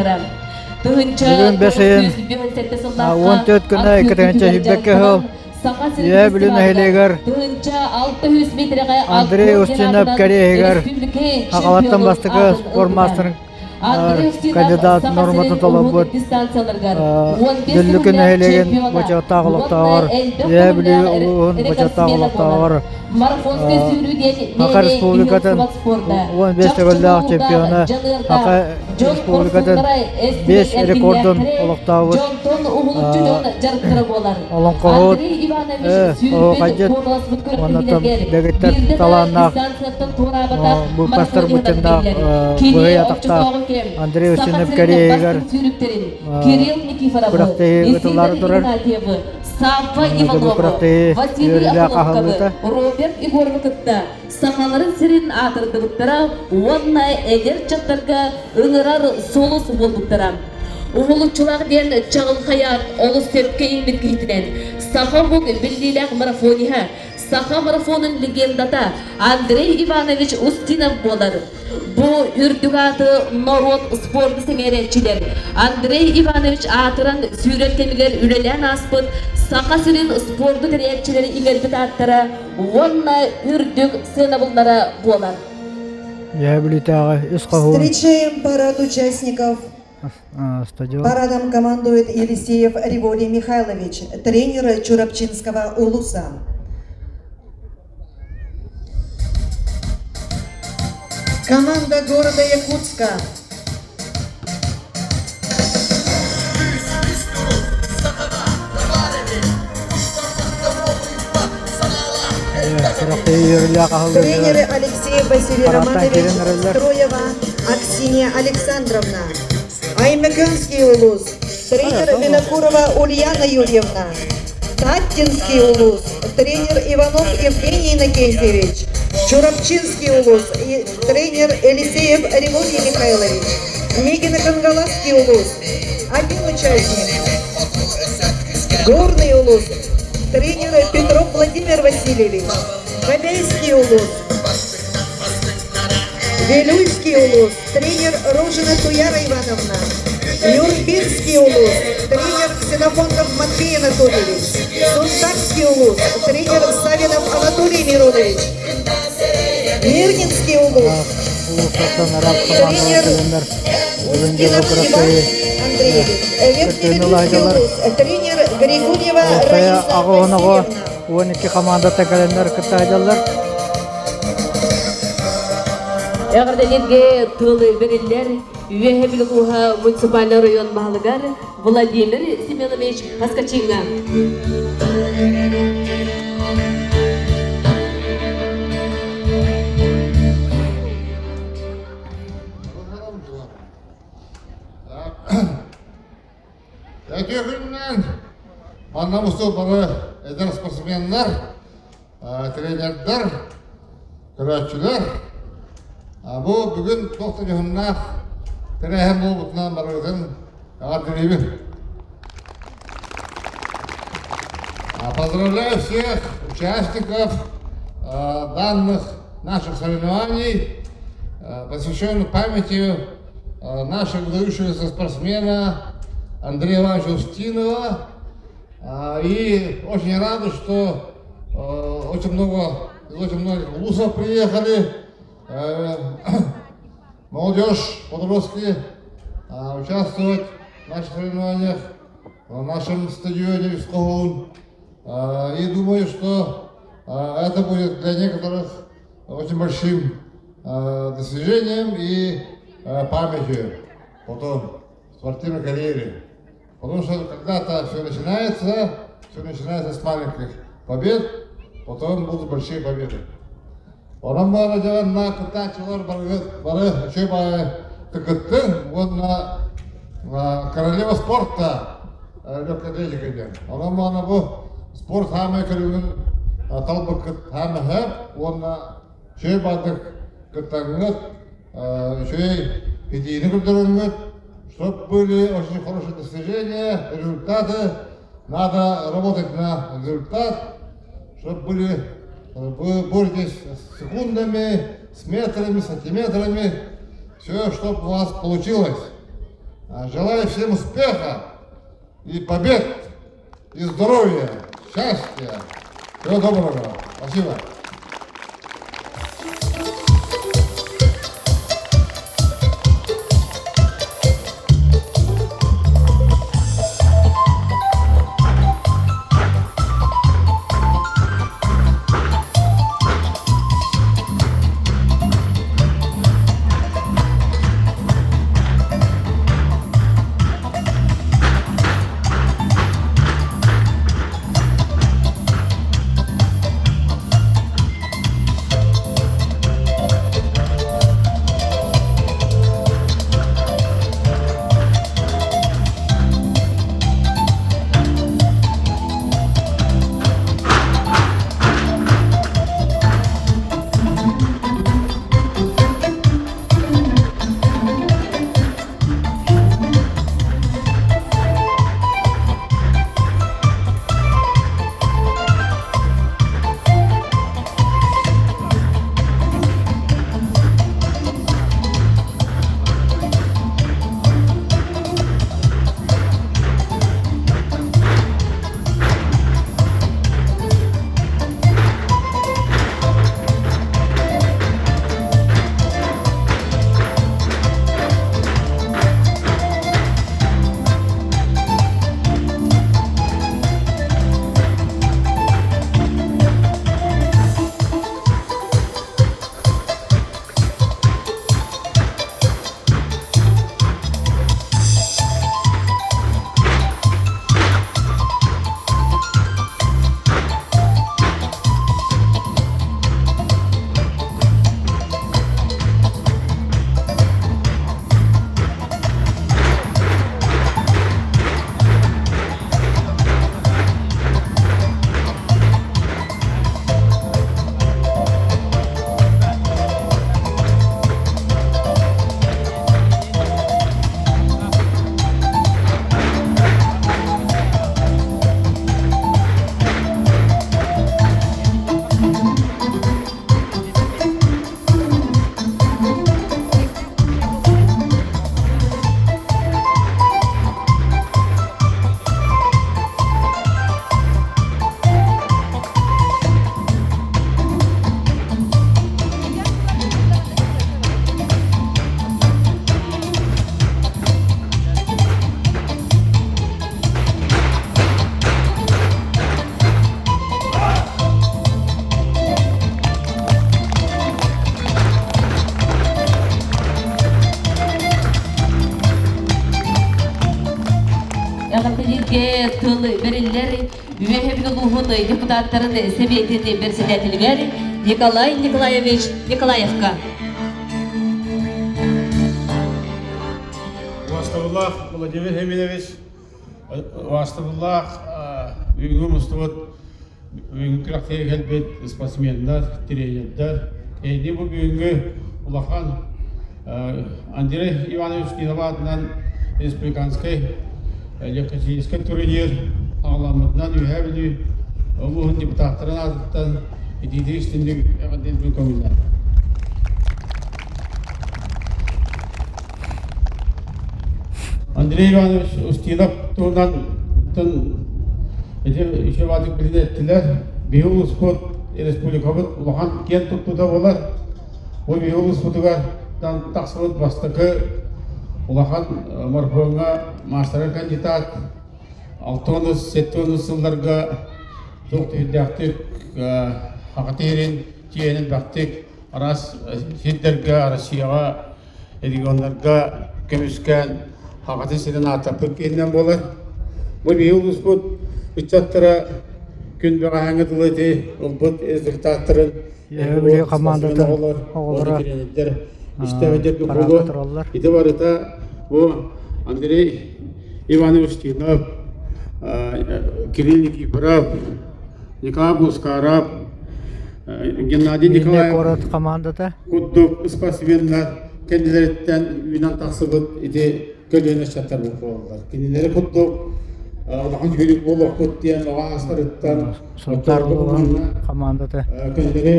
буолбуттара. Бүгүн бэс ыйын 14 күнэ 2 сыл Ийэ Бүлүү нэһилиэгэр Андрей Устинов кэриэһигэр Хаҥалаттан бастакы спорт маастарын кандидат норматын толорбут Дүллүкү нэһилиэгин бочуоттаах олохтооҕор Ийэ Бүлүү улууһун бочуоттаах олохтооҕор Саха Республикатын 15 төгүллээх чемпиона, Саха Республикатын 5 рекордун олохтообут олоҥхоһут, оһуохайдьыт уонна дэгиттэр талааннаах быыппастар буччуннаах быһый атахтаах Андрей Устинов кэриэһигэр күрэхтэһии ыытыллаары турар. Савва Иванову, Василий Охлопковы, Роберт Егоровы кытта сахаларын сирин аатырдыбыттара уонна эдэр дьахтарга ыҥырар сулус буолбуттара. Уһулуччулаах диэн чаҕылхай аат олус сөпкө иҥмит киһитинэн саха омук биллиилээх марафониһа, саха марафонун легендата Андрей Иванович Устинов буолар. Бу үрдүк ааты норуот спорду сэҥээрээччилэр Андрей Иванович аатыран сүүрэр кэмигэр үлэлээн ааспыт Саха сирин спорду тэрийээччилэри иҥэрбит ааттара уонна үрдүк сыанабыллара буолар. Үөһээ үс хоһуун Встречаем парад участников. Стадион. Парадом командует Елисеев Револий Михайлович, тренер Чурапчинского улуса. Команда города Якутска. Тренеры Алексей Василий Романович Строева, Аксинья Александровна. Аймаканский улус. Тренер Винокурова Ульяна Юрьевна. Таттинский улус. Тренер Иванов Евгений Иннокентьевич. Чурапчинский улус. Тренер Елисеев Револий Михайлович. Мегино-Кангаласский улус. Один участник. Горный улус. Тренер Петров Владимир Васильевич. Бабейский улус. Вилюйский улус. Тренер Рожина Туяра Ивановна. Юрбинский улус. Тренер Ксенофонтов Матвей Анатольевич. Сунтарский улус. Тренер Савинов Анатолий Миронович. Мирнинский улус. Тренер Устинов Иван Андреевич. Верхневилюйский улус. Тренер Григорьева Раиса Васильевна. 12 командата кэлэннэр кытта сылдьаллар. Эҕэрдэлииргэ тыл бэриллэр Үөһэ Бүлүү муниципальнай район баһылыгар Владимир Семенович Поскачиҥҥа. Үтүө күнүнэн манна мустубут бары эдэр спортсменнар, тренердэр, көрөөччүлэр. Бу бүгүн туох да дьоһуннаах тэрээһин буолбутунан барыгытын эҕэрдэлиибин. Поздравляю всех участников данных наших соревнований, посвященных памяти нашего выдающегося спортсмена Андрея Ивановича Устинова. И очень рады, что очень много, из очень многих вузов приехали. Молодежь, подростки участвовать в наших соревнованиях, на нашем стадионе Вискоун. И думаю, что это будет для некоторых очень большим достижением и памятью потом в спортивной карьере. Потому что когда-то все начинается, все начинается с маленьких побед, потом будут большие победы. Онон баара дьонна кыттааччылар бары үчүгэй баҕайы кыттыҥ уонна королева спорта легкой атлетика диэн. Онон баана бу спорт хаамай көрүҥүн талбыккыт хаамаһа уонна үчүгэй баҕайытык кыттаҥҥыт, үчүгэй итиини көрдөрөҥҥүт, чтоб были очень хорошие достижения, результаты. Надо работать на результат, чтобы были, вы боретесь с секундами, с метрами, сантиметрами, все, чтобы у вас получилось. Желаю всем успеха и побед, и здоровья, счастья. Всего доброго. Спасибо. Эҕэрдэлииргэ тыл бэриллэр Үөһэ Бүлүү улууһун депутаттарын Сэбиэтин председателигэр Николай Николаевич Николаевка. Убастабыллаах Владимир Емельевич, убастабыллаах бүгүҥҥү мустубут бүгүҥҥү күрэхтэһиигэ кэлбит спортсменнар, тренердэр, эһиги бу бүгүҥҥү улахан Андрей Иванович Киров аатынан республиканскай легкоатлетическай турнир аҕаламмытынан Үөһээ Бүлүү улууһун депутаттарын аатыттан итиитик истиҥник эҕэрдэлиибин көҥүллээн. Андрей Иванович Устинов туһунан ити үчүгэйдик билин эттилэр. Биһи улууспут, республикабыт улахан киэн туттуута буолар. Бу биһи улууспутугар тахсыбыт бастакы улахан морфоҥҥа маастарга кандидат 60-70 сылларга туох түһүрдээхтик хахатыырын тиэнин бахтык араас сирдэргэ Россияҕа регионнарга көмүскээн хахатын сирин ааттаппыт киһинэн буолар. Бу биһи улууспут ыччаттара күн бэҕэһээҥҥи дылы ити ылбыт результаттарын Үөһэ командатын оҕолоро параадка тураллар. Ити барыта бу Андрей Иванович Тинов, Кирилл Никифоров, Николай Бускаров, Геннадий Мирнэй Николаев куорат командата курдук спортсменнар кэннилэриттэн үүнэн тахсыбыт ити көлүөнэ ыччаттар буолаллар. Кинилэри курдук улахан сүүрүк буолуохпут диэн оҕо аастарыттан Сунтаар улууһун командата Көннөрү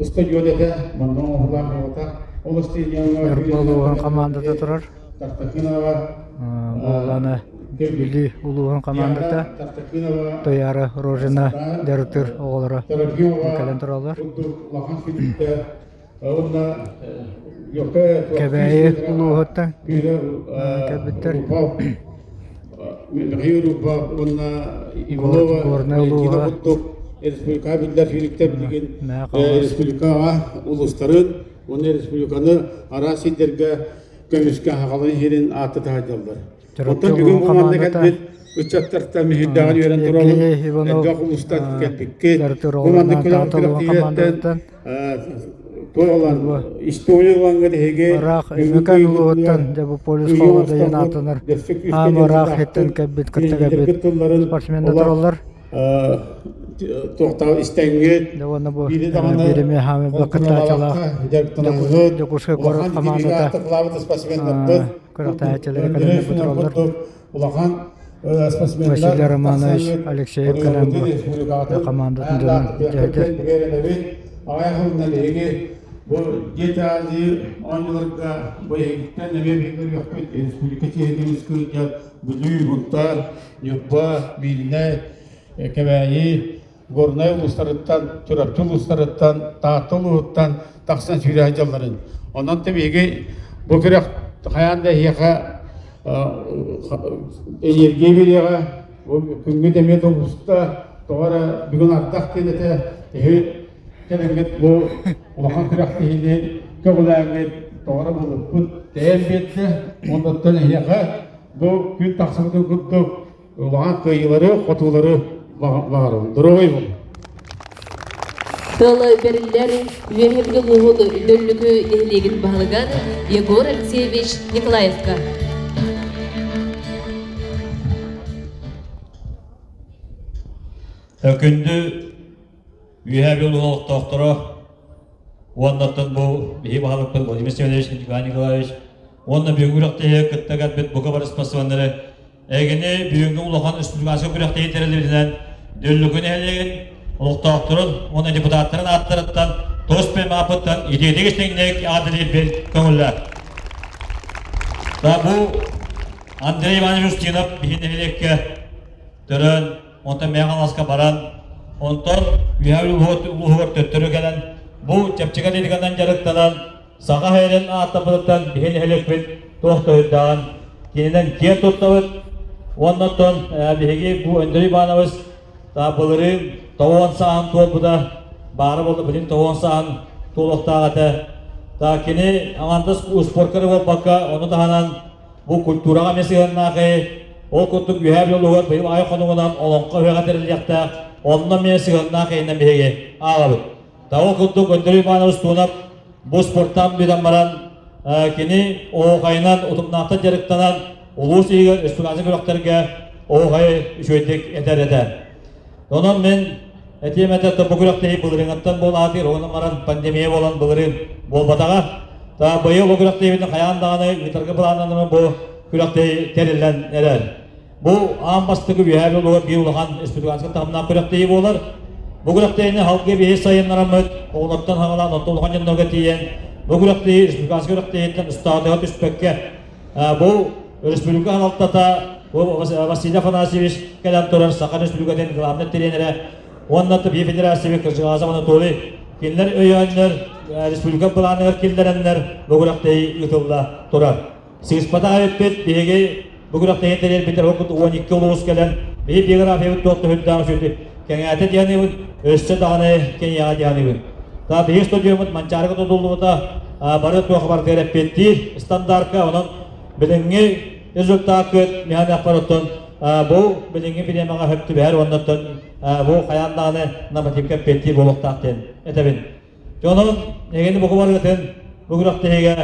устудьуон этэ, манна оҕолоох оҕото. Ол устудьуоҥҥа Ньурба улууһун командата турар. Тартакинова. Буоллаана Бүлүү улууһун хамаандата Туйаара Рожина дьарыктыыр оҕолоро кэлэн тураллар. Кэбээйи улууһуттан кэлбиттэр. Горнай улууһа Республика биллэр физиктэр билигин республикаҕа улуустарын уонна республиканы араас сирдэргэ көмүскэ аһаҕаларын иһирин ааттата сылдьаллар. Чурапчы Оттон бүгүн улууһун бу манна хамаандата кэлбит ыччаттартан миһирдэҕин үөрэн турабын. Евгений Иванов Элбэх улуустан кэлбиккит. дьарыктыыр Бу маннык оҕолорунан Таатта улууһун күрэхтэһиилэртэн хамаандатыттан туох бу история ылаҥҥыт эһиги ыраах бүгүҥҥү Өймөкөөн улууһуттан ыйытыылар дьэ бу полюс кыайыы холода диэн оҥостоммут ааттанар дөссө күүскэ аан ыраах дьарыктаахтын иһиттэн кэлбит кытта тренердэргит кэлбит тылларын спортсменнар олох тураллар. туохтаах истэҥҥит Дьэ уонна бу биири даҕаны биирэми хаамы кыттааччылаах хонтуруоллаабакка дьарыктанаҥҥыт Дьокуускай куорат улахан итиригэ хамаандата ааттаклаабыт спортсменнарбыт күрэхтэһээччилэрэ кэлэннэр бу тураллар. улахан спортсменнар Василий Романович Алексеев кэлэн бу хамаандатын дьонун дьэһитэр. Биһиги бу Дети Азии оонньууларга бу эһигиттэн эмиэ биһиги көрүөхпүт республика чиэһин көмүскүүр Бүлүү, Сунтаар, Ньурба, Мииринэй, Кэбээйи, Горнай улуустарыттан, Чурапчы улуустарыттан, Таатта улууһуттан тахсан сүүрэ сылдьалларын. Онон биһиги бу күрэх хайаан да эһиэхэ энергия биэриэҕэ, бу күҥҥүт эмиэ тубуста, тоҕо эрэ бүгүн ардах диэн этэ, эһи кэлэҥҥит бу улахан күрэхтэһиини көҕүлээҥҥит тоҕо эрэ булуппут тэйэн биэрдэ, оннуттан эһиэхэ бу күн тахсыбытын курдук улахан кыайыылары, хотуулары баҕарабын. Доруобай буолуҥ. Тыл бэриллэр Үөһэ Бүлүү улууһун Дөллүкү нэһилиэгин баһылыгар Егор Алексеевич Николаевка. Күндү Үөһээ Бүлүү олохтоохторо уоннаттан бу биһи баһылыкпыт Владимир Семенович Николай Николаевич уонна бүгүҥҥү күрэхтэһиигэ кытта кэлбит бука бары спортсменнары Эһигини бүгүҥҥү улахан республиканскай күрэхтэһии тэриллибитинэн Дүллүкү нэһилиэгин олохтоохторун уонна депутаттарын ааттарыттан тус бэйэм итиитик истиҥник аатырыйбыт көҥүллээх. Да бу Андрей Иванович Устинов биһи нэһилиэккэ төрөөн, онтон Мэҥэ Хаҥаласка баран, онтон Үөһээ улууһугар төттөрү кэлэн, бу чэпчэки атлетиканан дьарыктанан Саха сирин ааттапытыттан биһи нэһилиэкпит туох да кининэн киэн туттабыт. Уонна оттон биһиги бу Андрей Иванович былырыын тоҕуон сааһын туолбута, баара буолла билин тоҕуон сааһын туолуохтаах этэ. Та кини аҥардас успуорка эрэ буолбакка, ону таһынан бу культураҕа эмиэ сыһыаннаах ол курдук Үөһээ Бүлүү улууһугар быйыл аҕай хонугунан олоҥхо ыһыаҕа тэриллиэхтээх, онно эмиэ сыһыаннаах иһинэн биһиги ааҕабыт. Ол курдук Андрей Иванович Тунов бу спортан бүтэн баран кини оһуохайынан утумнаахтык дьарыктанан улуус иһигэр республиканскай күрэхтэргэ оһуохайы үчүгэйдик этэр этэ. Онон мин этиэм этэ бу күрэхтэһии былырыыҥҥыттан буолаатыыр, онон баран пандемия буолан былырыын буолбатаҕа. Та быйыл бу күрэхтэһиибитин хайаан даҕаны ыытарга былааннанымы бу күрэхтэһии тэриллэн эрэр. Бу аан бастакы Үөһээ Бүлүү биир улахан республиканскай таһымнаах күрэхтэһии буолар. Бу күрэхтэһиини халгыы биһи сайыннараммыт, оҕолортон хаҥалаан орто улахан дьоннорго тиийэн, бу күрэхтэһии республиканскай күрэхтэһииттэн ыстаатыга түспэккэ, бу республика салалтата бу Василий Афанасьевич кэлэн турар Саха Республикатын главнай тренерэ уонна ТБ Федерация Кыржыгазов Анатолий кинилэр өйөөннөр республика былааныгар киллэрэннэр бу күрэхтэһии ыытылла турар. Сыыспатах эбиппит, биһиги бу күрэхтэһии тэрийэрбитигэр ол курдук 12 улуус кэлэн, биһи биографиябыт туох да үрдээх үчүгэй кэҥээтэ диэханыбын, өссө даҕаны кэҥиэҕэ диэханыбын. Та биһиги студиоммут Манчаарыга тутуллубута бары туох барытыгар эппиэттиир стандарка, онон билиҥҥи результаккыт миэхэ оттон бу билиҥҥи бириэмэҕэ сөп түбэһэр уонна оттон бу хайаан даҕаны нормативка эппиэттиир буолуохтаах диэн этэбин. Дьонун эһигини бука барыгытын бу күрэхтэһиигэ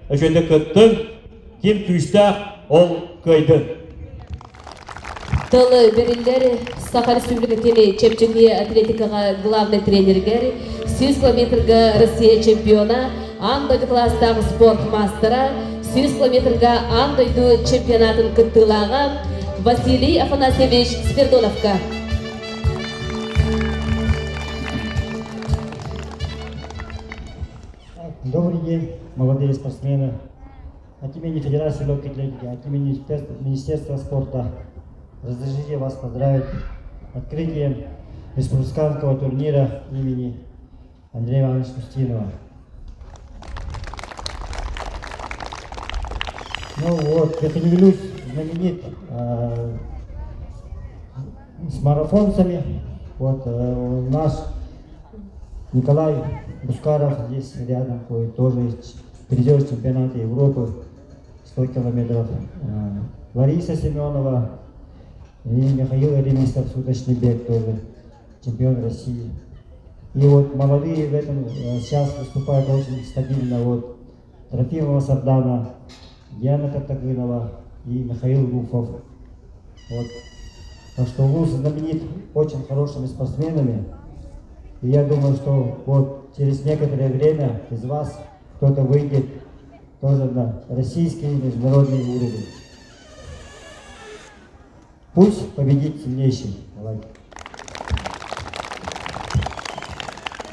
үчүгэйдик кыттыҥ, ким күүстээх, ол кыайдын. Тыл бэриллэр Саха Республикатын чэпчэки атлетикаҕа главнай тренеригэр, 100 километрга Россия чемпиона, аан дойду кылаастаах спорт маастара, 100 километрга аан дойду чемпионатын кыттыылааҕа Василий Афанасьевич Спирдоновка. Добрый день, молодые спортсмены. От имени Федерации легкой атлетики, от имени Министерства спорта разрешите вас поздравить открытием республиканского турнира имени Андрея Ивановича Устинова. Ну вот, Верхневилюйск знаменит с марафонцами. Вот наш Николай Бускаров здесь рядом ходит, тоже призер чемпионата Европы 100 километров. Лариса Семенова и Михаил Ремистов, суточный бег тоже, чемпион России. И вот молодые в этом сейчас выступают очень стабильно. Вот Трофимова Сардана, Диана Тартагынова и Михаил Руфов. Вот. Так что улус знаменит очень хорошими спортсменами. И я думаю, что вот через некоторое время из вас кто-то выйдет тоже на российский и международный уровень. Пусть победит сильнейший. Давайте.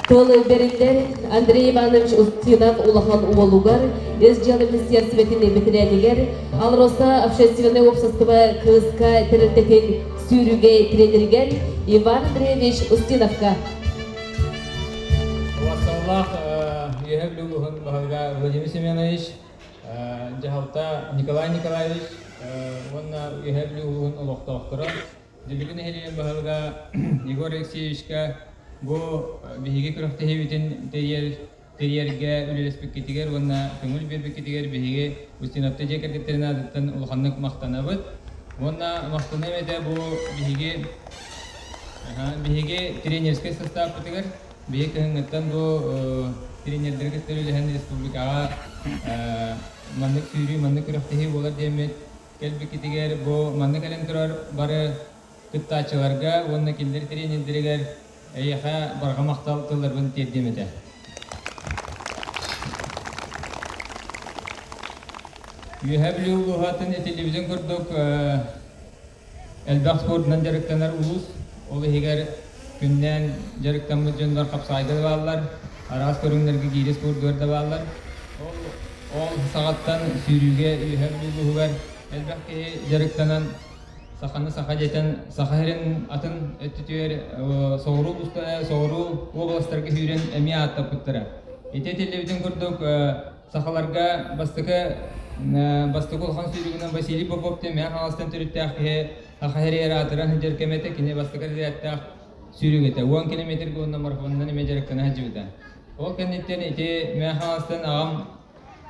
Тыл бэриллэр Андрей Иванович Устинов улахан уолугар, Ис дьыала министиэристибэтин бэтэрээнигэр, АЛРОСА общественнай уопсастыба кыыска тэрилтэтин сүүрүүгэ тренеригэр Иван Андреевич Устиновка. Убастабыллаах Үөһээ Бүлүү улууһун баһылыга Владимир Семенович, дьаһалта Николай Николаевич уонна Үөһээ Бүлүү улууһун олохтоохторо Дүллүкү нэһилиэгин баһылыга Егор Алексеевичка бу биһиги күрэхтэһиибитин тэрийэргэ үлэлэспиккитигэр уонна көҥүл биэрбиккитигэр биһиги Устиновтар дьиэ кэргэттэрин аатыттан улаханнык махтанабыт. Уонна махтаныам этэ бу биһиги биһиги тренерскэй састааппытыгар биһиги кыһыҥҥыттан бу тренердэргэ кытта үлэлэһэн республикаҕа маннык сүүрүү, маннык күрэхтэһии буолар диэммит Кэлбиккитигэр бу манна кэлэн турар бары кыттааччыларга уонна кинилэр тренердэригэр эйиэхэ барҕа махтал тылларбын тиэрдиэм этэ. Үөһээ Бүлүү улууһатын этиллибитин курдук элбэх спордунан дьарыктанар улуус. Ол иһигэр күннээн дьарыктаммыт дьоннор хапсаайга да бааллар, араас көрүҥнэргэ гиирэ спордугар да бааллар. Ол ол саҕаттан сүүрүүгэ Үөһээ Бүлүү улууһугар элбэх киһи дьарыктанан саханы саха дэтэн Саха сирин атын өттүтүгэр соҕуруу соҕуруу уобаластарга сүүрэн эмиэ ааттаппыттара. Ити этиллибитин курдук сахаларга бастакы бастакы улахан сүүрүгүнэн Василий Попов диэн Мэҥэ Хаҥаластан төрүттээх киһи Саха сиригэр аатыран сылдьар кэмэ этэ, кини бастакы разрядтаах сүүрүк этэ. 10 километрга уонна марафонунан эмиэ дьарыктана сылдьыбыта. Ол кэнниттэн ити Мэҥэ Хаҥаластан аҕам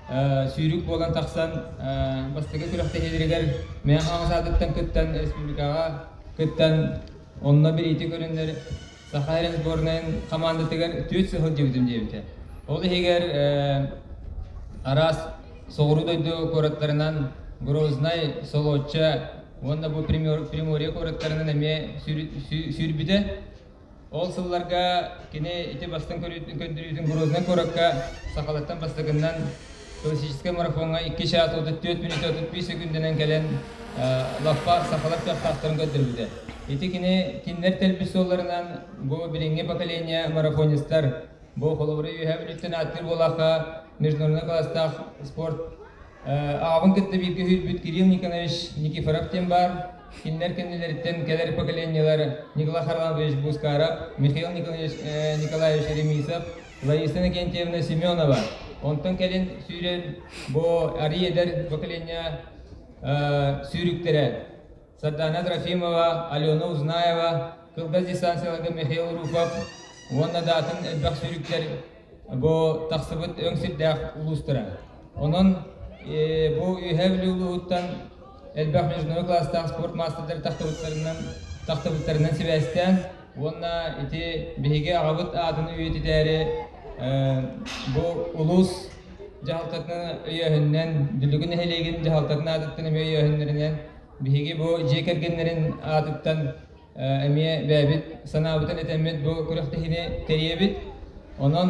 сүүрүк буолан тахсан бастакы күрэхтэһиилэригэр Мэҥэ Хаҥалас аатыттан кыттан республикаҕа кыттан онно бириити көрөннөр Саха сирин сборнайын хамаандатыгар түөрт сыл сылдьыбытым диэбитэ. Ол иһигэр араас соҕуруу дойду куораттарынан Грознай, Солоча уонна бу Приморье куораттарынан эмиэ сүүрбүтэ. Ол сылларга кини ити бастыҥ көрдөрүүтүн Грознай куоракка сахалартан бастакыннан классическай марафоҥҥа 2 чаас 34 мүнүүтэ 35 секүндэнэн кэлэн лаппа сахалар кыахтаахтарын көрдөрбүтэ. Ити кини кинилэр тэлбит суолларынан бу билиҥҥи поколение марафонистар бу холобура Үөһээ Бүлүүттэн ааттыыр буолаахха международный класстаах спорт аҕабын кытта бииргэ үһүйбүт Кирилл Никонович Никифоров диэн баар. Кинилэр кэннилэриттэн кэлэр поколениелар Николай Харламович Бускаров, Михаил Николаевич, Николаевич Ремисов, Лариса Иннокентьевна Семенова. Онтон кэлин сүүрэн бу арый эдэр поколение сүүрүктэрэ Сардана Трофимова, Алена Узнаева, кылгас дистанцияларга Михаил Руфов уонна да атын элбэх сүүрүктэр бу тахсыбыт өҥ сирдээх улуустара. Онон бу Үөһээ Бүлүү улууһуттан элбэх международный класстаах спорт маастардара тахтыбыттарынан, тахтыбыттарынан сибээстээн уонна ити биһиги аҕабыт аатын үйэтитээри бу улуус дьаһалтатын өйөөһүнүнэн, Дүллүкү нэһилиэгин дьаһалтатын аатыттан эмиэ өйөөһүннэринэн биһиги бу дьиэ кэргэннэрин аатыттан эмиэ бэйэбит санаабытын этэммит бу күрэхтэһиини тэрийэбит. Онон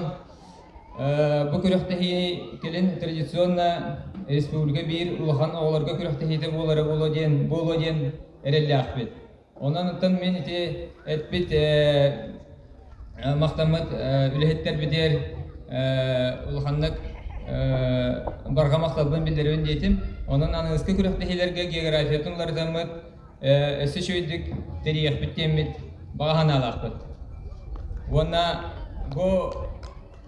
бу күрэхтэһии кэлин традиционно республика биир улахан оҕолорго күрэхтэһиитэ буолара буолуо диэн буолуо диэн эрэллээхпит. Онон оттон мин ити эппит махтаммыт үлэһиттэрбитигэр улаханнык барҕа махталбын биллэрэбин диэтим. Онон аныгыскы күрэхтэһиилэргэ географиятын уларытаммыт, өссө үчүгэйдик тэрийиэхпит диэммит баҕа санаалаахпыт. Уонна бу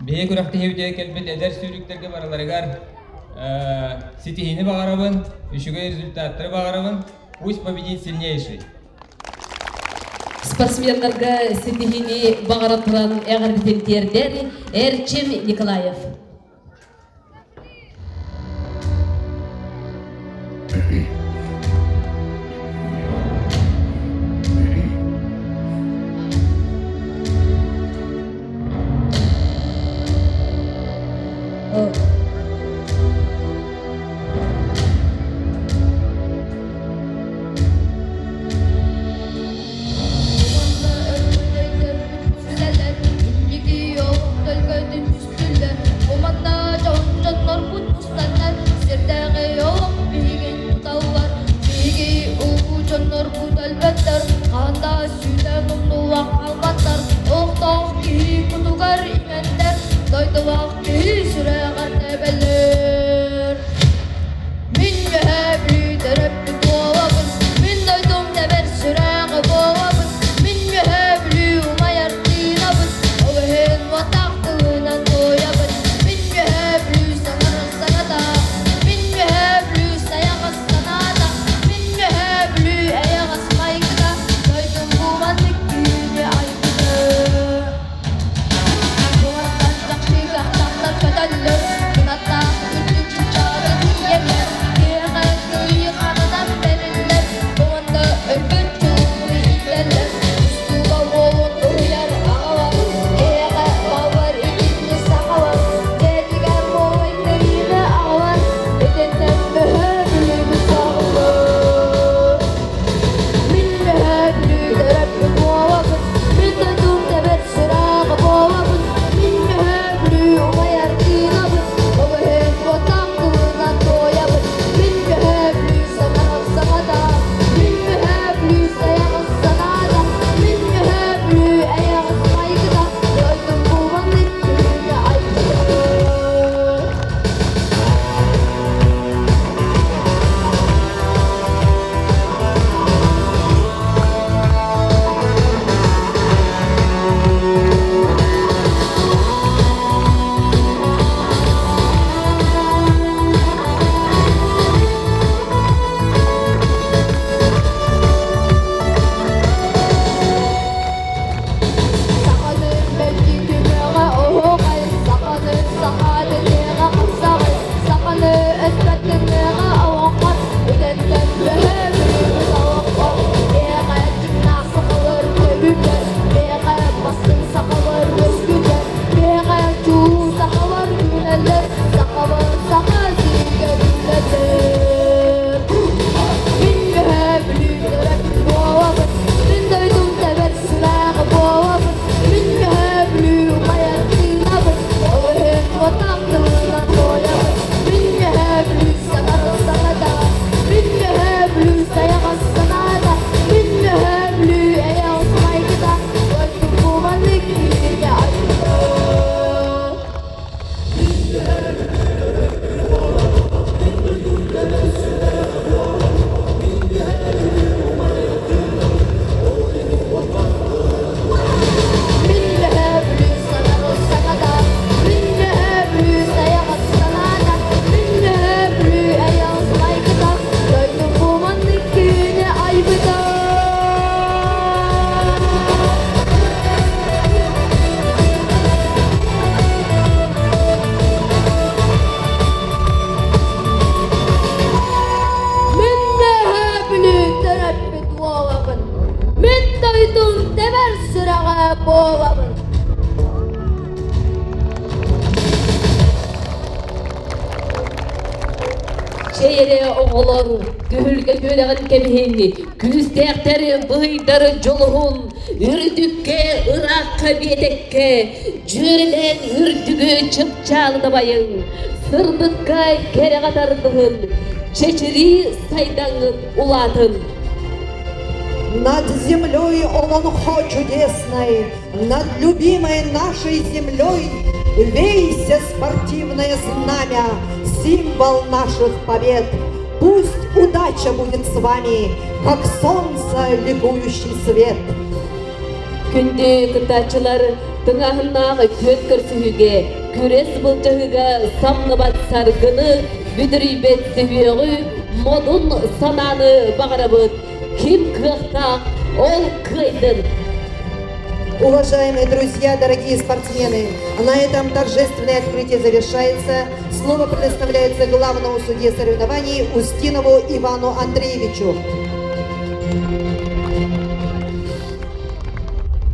биһиги күрэхтэһиибитигэр кэлбит эдэр сүүрүктэргэ барыларыгар ситиһиини баҕарабын, үчүгэй результаттары баҕарабын. Пусть победит сильнейший. Спортсменнарга ситиһиини баҕара туран эҕэрдэтин тиэрдэр Эрчим Николаев. Дойдулаах киһи сүрэҕэр тэбэлэр Мин үөһээ Бүлүү төрөппүт буолабын, Мин дойдум тэбэр сүрэҕэ буолабын, Мин үөһээ Бүлүү умайар тыынабын, Ол иһин уоттаах тылынан туойабын. Мин үөһээ Бүлүү саҥарар саҥата, Мин үөһээ Бүлүү сайаҕас санаата, Мин үөһээ Бүлүү эйэҕэс майгыта, Дойдум бу маннык күүһү айбыта. Көтөллөр, кынаттаах үрдүк чыпчаалга тиийэллэр, киэһэ кыайыы хананан бэриллэр, уонна өлбөт чулууну иитэллэр, устууга уолун уһуйар аҕалар, киэһэ бааллар итинни сахалар, дьиэтигэр буолай кыайыыны аҕалар, итинтэн мөһө бүлүүбүт саҕалар. Мин мөһө бүлүү төрөппүт буолабын, мин дойдум тэбэр сүрэҕэ буолабын, мин мөһө бүлүү умайар тыынабын, ол иһин уотаах тылынан туойабын, мин мөһө бүлүү санаҕас саҥата, мин мөһө бүлүү сайаҕас санаата, мин мөһө бүлүү эйэҕэс майгыта, дойдум бу маннык күҥҥэ айбыта. Саханы мэлдьи күмэҕэ оһуохай, саханы саха дэтиэҕэ хамсаҕай, саханы өспөттүҥҥэҕэ оһоххор, үтэнтэн бөһө бүлүүбүт оһоххор, биэҕэ дьиҥнээх сахалар көбүтэр, биэҕэ бастыҥ сахалар өскүтэр, биэҕэ чуу сахалар үүнэллэр, сахалар саха сиригэр үлэлэр. Мин үөһэ Бүлүү төрөппүт буолабын, мин дойдум тэбэр сүрэҕэ буолабын, мин үөһэ Бүлүү умайар тыынабын, ол иһин уотаах тылынан туойабын, мин үөһэ Бүлүү саҥарар саҥата, мин үөһэ Бүлүү сайаҕас санаата, мин үөһэ Бүлүү эйэҕэс майгыта, дойдум бу маннык киһигэ айбыта. Мин мөһөөбүлүү санарыл саҥата, мин мөһөөбүлүү сайаҕас санаата, мин мөһөөбүлүү эйэҕэс майгыта, дойдум бу маннык күнү айбыта. Мин мөһөөбүлүү төрөппүт уолабын, мин дойдум тэбэр сүрэҕэ буолабын. Чэй эрэ оҕолор, түһүлгэ түөрэҕин кэбиһин, күүстээхтэр быһыйдар дьолуһун, үрдүккэ, ыраахха биэтэккэ, дьүөрэлээн үрдүгү чыпчаалы дабайыҥ, сырдыкка кэрэҕэ тардыһын, чэчирии сайдаҥҥыт улаатын. Над землей Олонхо чудесной, над любимой нашей землей Вейся, спортивное знамя, символ наших побед. Пусть удача будет с вами, как солнце ликующий свет. Күндү кыттааччылар тыҥааһыннаах күөн көрсүһүүгэ, күрэс былдьаһыыга самныбат саргыны, бүдүрүйбэт сүһүөҕү, модун санааны баҕарабыт. Ким кыахтаах, ол кыайдын! Уважаемые друзья, дорогие спортсмены, на этом торжественное открытие завершается. Слово предоставляется главному судье соревнований Устинову Ивану Андреевичу.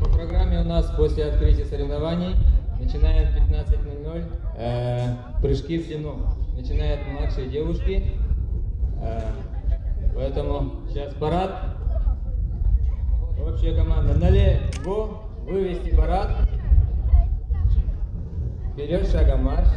По программе у нас после открытия соревнований начинаем в 15.00 э, прыжки в длину. Начинают младшие девушки. Э, поэтому сейчас парад. Общая команда налево вывести парад. Вперед шагом марш.